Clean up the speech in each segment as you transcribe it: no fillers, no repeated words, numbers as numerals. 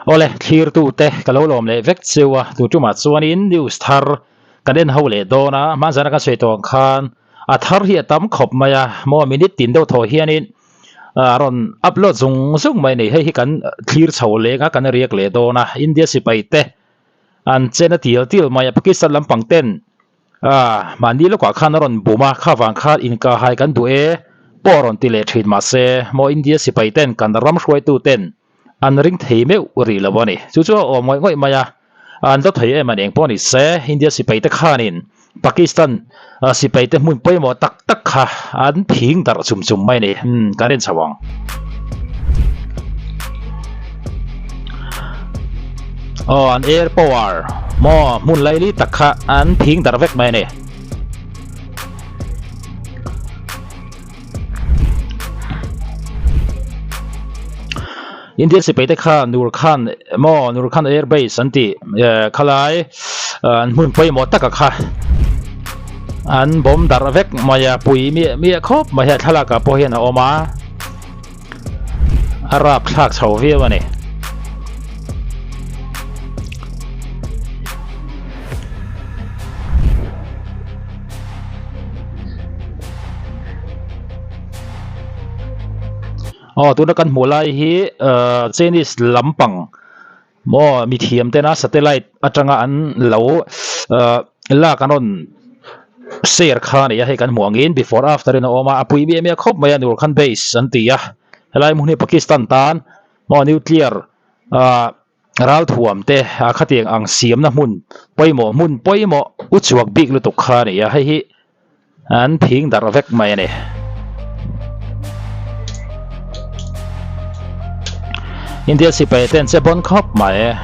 Awle, thlirtute ka lo lawm leh vek cheu a, tu tumah chuanin news thar kan en ho leh dawn a, hmanzana kan sawi tawh ang khan a thar hi a tam khawp mai a, maw minute tin deuh thaw hianin a rawn upload zung zung mai a ni, hei hi kan thlir chho leng a, kan riak leh dawn a, India sipai te an chen a tial tial mai a, Pakistan lampang ten A, mahni lawkah khan a rawn bum a, kha vang khan inkahhai kan duh e pawh a rawn ti leh thin mahse maw India sipai ten kan ram hruaitu ten an ring thei meuh rih lo a ni. Chu chu a awm ngawih ngawih mai a, an do thei em a ni engpawh ni se India sipai te khanin Pakistan sipai te hmun pawimawh tak tak kha an phing darh chum chum mai a ni. Umm kan en chho ang. Aw an air power maw hmun laili tak kha an phing darh vek mai a ni. Indian sipai te kha Nur Khan maw Nur Khan air base an tih khalai an hmun pawimawh taka kha an bawm darh vek mai a pui miah miah khawp mai a thlalak ah pawh hian a awm a a rap thlak chho viau a ni. Aw tuna kan hmuh lai hi ahh Chinese lampang maw mithiam tena satellite atanga an lo ahh lak an rawn share kha a ni a hei kan hmuh angin before after in a awm a a pui miah miah khawp mai a Nur Khan base an ti a helai hmun hi Pakistan tan maw nuclear ahh ralthuam te a khatiang ang siamna hmun pawimawh hmun pawimawh u chhuak bik lutuk kha a ni a hei hi an phing darh vek mai a ni. India sipai te an che bawn khawp mai.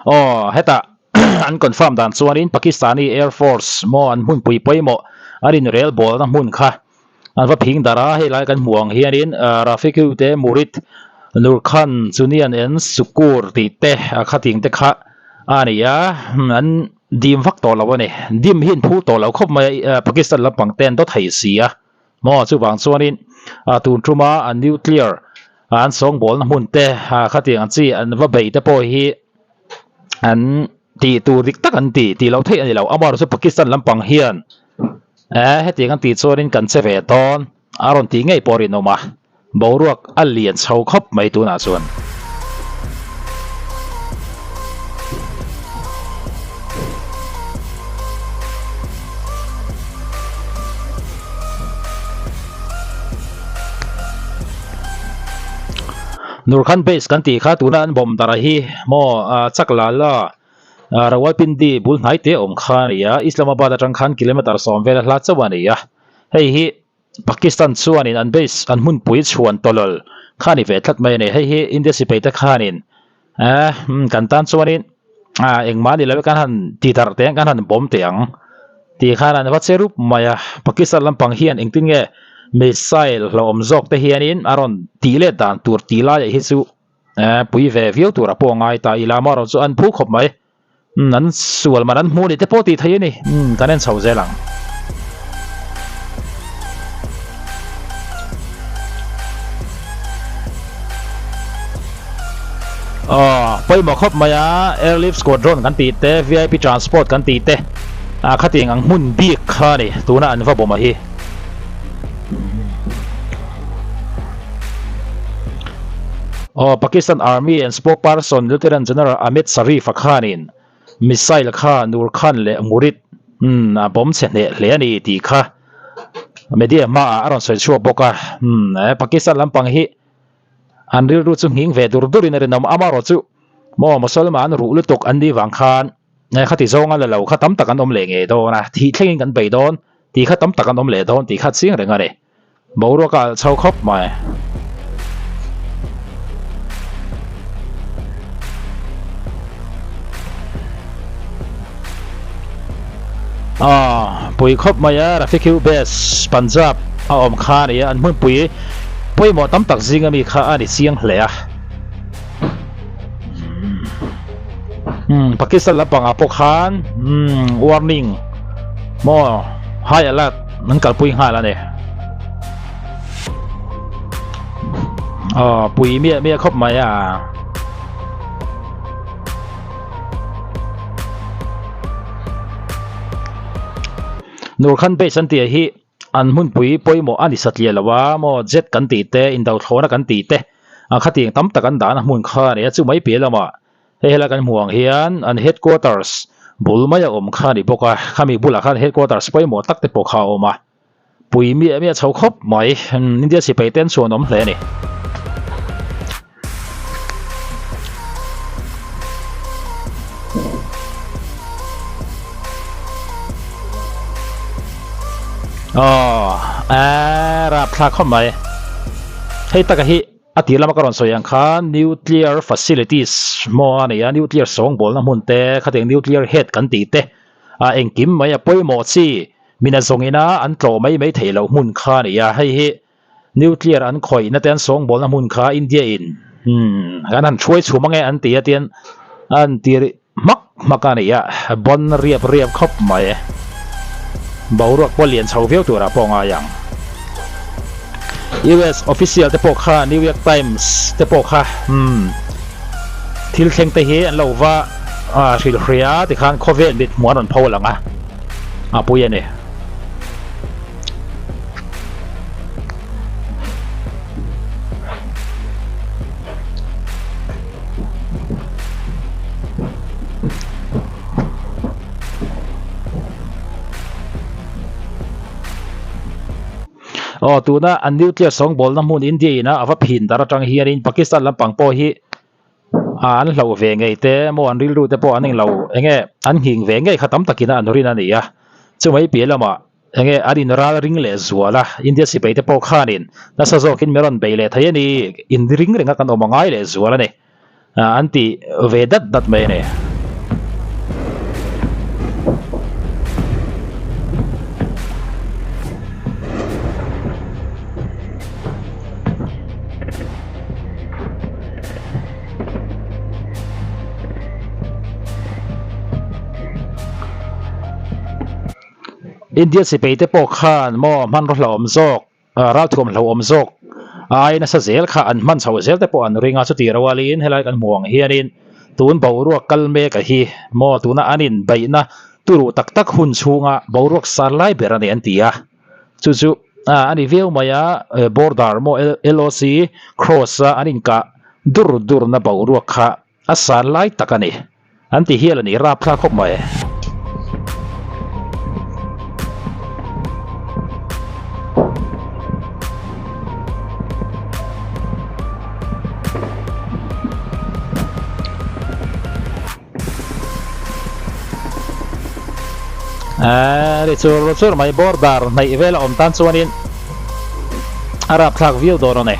Aw hetah an confirm dan chuanin Pakistani Air Force maw an hmunpui pawimawh an inrel bawlna hmun kha an va phing darh a, hei lai kan hmuh ang hianin Rafiq te Murid Nur Khan Chunian and Sukur tih te a khating te kha a ni a, an dim vak tawh lo a ni. Dim hi an phu tawh lo khawp mai a, Pakistan lampang te an dawt thei si a maw chuvang chuanin tun tuma an nuclear an sawngbawlna hmun te khatiang ang chi an va bei te pawh hi an tih tur dik tak an ti tih loh theih a ni lo amaherawhchu Pakistan lampang hian eh hetiang an tih chuanin kan che ve dawn a rawn tih ngei pawh a rinawm a boruak a lian chho khawp mai tunah chuan. Nurkhan base kan tih kha tuna an bawm darh hi maw chak la la Rawalpindi bul hnai te awm kha a ni a, Islamabad atang khan kilometer 10 vel a hla chauh a ni a, hei hi Pakistan chuanin an base an hmunpui chhuan tawlawl kha a ni ve tlat mai a ni, hei hi India sipai te khanin kan tan chuanin engmah a ni lo e kan han ti darh teh ang kan han bawm teh ang tih khan an va che rup mai a, Pakistan lampang hian engtin nge missile hlauhawm zawk te hianin a rawn tih let dan tur tih laiah hi chu pui ve viau tur a pawh a ngai ta ila amaherawhchu chu an phu khawp mai. An sual man an hmu ni te pawh tih thei a ni. Kan en chho zel ang. Aw, pawimawh khawp mai a, Airlift Squadron kan tih te, VIP Transport kan tih te, ah khatiang ang hmun bik kha a ni, tuna an va bawm a hi. Aw, Pakistan Army and spokesperson Lieutenant General Ahmed Sharif-a khanin missile kha Nur Khan leh Murid a bawm chhe hneh hle a ni tih kha media hmaah a rawn sawi chhuak bawk a. Pakistan lampang hi an rilru chu nghing ve dur durin a rinawm. Amaherawhchu maw Musalman ruh lutuk an nih vang khan khati zawnga la lo kha tam tak an awm leh ngei dawn a, thih thlengin kan bei dawn tih kha tam tak an awm leh dawn tih kha chiang reng a ni. Boruak a alh chho khawp mai. Aw, pui khawp mai a, Rafiq Base, Punjab a awm kha a ni a, an hmunpui pawimawh tam tak zinga mi kha a ni chiang hle a. Umm Pakistan lampangah pawh khan umm warning maw high alert an kalpui nghal a ni. Aw pui miah miah khawp mai a. Nurkhan base an tih hi an hmunpui pawimawh a ni satliah lo a maw jet kan tih te indothlawna kan tih te a khatiang tam tak an dahna hmun kha a ni a chu mai piah lamah hei helai kan hmuh ang hian an headquarters bul mai a awm kha a ni bawk a khami bulah khan headquarters pawimawh tak te pawh kha a awm a. Pui miah miah chho khawp mai, India sipai te an chhuan awm hle a ni. Aw, a rapthlak khawp mai. Hei taka hi a tir lama ka rawn sawi ang khan nuclear facilities maw a nei a, nuclear sawngbawlna hmun te, khatiang nuclear head kan tih te a engkim mai a pawimawh chi. Mina zawngina an tlawh mai mai theih loh hmun kha a ni a, hei hi nuclear an khawihna te an sawngbawlna hmun kha India in umm an han hruai chhum ange an ti a tian an ti hmak hmak a ni a, bon riap riap khawp mai. Boruak pawh lian chho viau turah pawh ngai ang. US official te pawh kha New York Times te pawh kha umm thil thleng te hi an lo va hrilhhria tikhan khawvel mit hmuh an rawn pho lang a. A pui a ni. Aw tuna an nuclear sawngbawlna hmun India ina ava phin dar atang hianin Pakistan lampang pawh hi Ah an hlauh ve ngei te maw an rilru te pawh an englo enge an nghing ve ngei kha tam takin a an rin a ni a, chumai piah lamah enge an in ral ring leh zual a, India sipai te pawh khanin nasa zawkin min rawn bei leh thei a ni, in ring renga kan awm a ngai leh zual a ni ah an ti ve dat dat mai a ni. India sipai te pawh khan maw hmanraw hlauhawm zawk ralthuam hlauhawm zawk a ai nasa zel kha an hman chho zel te pawh an ring a chuti rualin helai kan hmuh ang hianin tun boruak kal mek a hi maw tuna an inbeihna turu tak tak hun chhunga boruak sar lai ber a ni an ti a. Chu chu a ni viau mai a, border maw LOC cross a an inkah dur dur na boruak kha a san lai tak a ni. An ti hial a ni rapthlak khawp mai. Eee ri chur chur mai border hnaih vel a awm tan chuanin a rapthlak viau dawn a ni.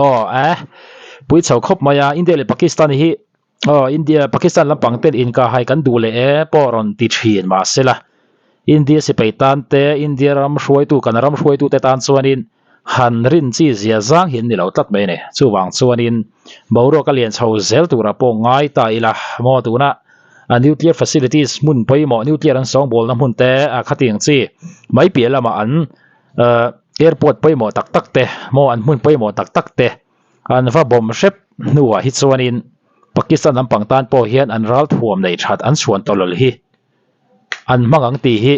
Aw eh pui chho khawp mai a India leh Pakistan hi aw India Pakistan lampang ten inkahhai kan duh leh e pawh rawn ti thin mahsela India sipai tan te India ram hruaitu kan ram hruaitu te tan chuanin Han rin chi zia zang hi an ni lo tlat mai a ni. Chuvang chuanin boruak a lian chho zel turah pawh ngai ta ila maw tuna a nuclear facilities hmun pawimawh nuclear an sawngbawlna hmun te a khatiang chi mai piah lamah an airport pawimawh tak tak te maw an hmun pawimawh tak tak te an va bawm hrep hnuah hi chuanin Pakistan lampang tan pawh hian an ralthuam nei that an chhuan tawlh hi an hmang ang tih hi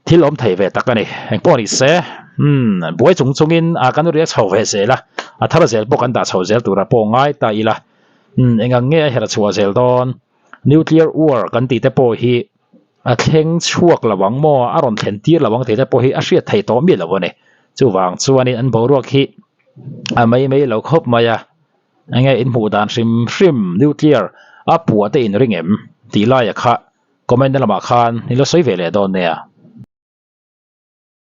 Thil awm thei ve tak a ni. Engpawh ni se, umm, buai chung chungin a kan ria chho ve zel a, a thar zel pawh kan dah chho zel tura pawh ngai ta ila, umm, eng ang nge a herh chhuah zel dawn? Nuclear war kan tih te pawh hi a thleng chhuak lo ang maw, a rawn thlen tir lo ang tih te pawh hi a hriat theih tawh miah lo a ni. Chuvang chuanin an boruak hi a mai mai lo khawp mai a. Enge in hmuh dan hrim hrim nuclear A puah te in ring em? Tih laia kha comment na lamah khan i la sawi ve leh dawn nia.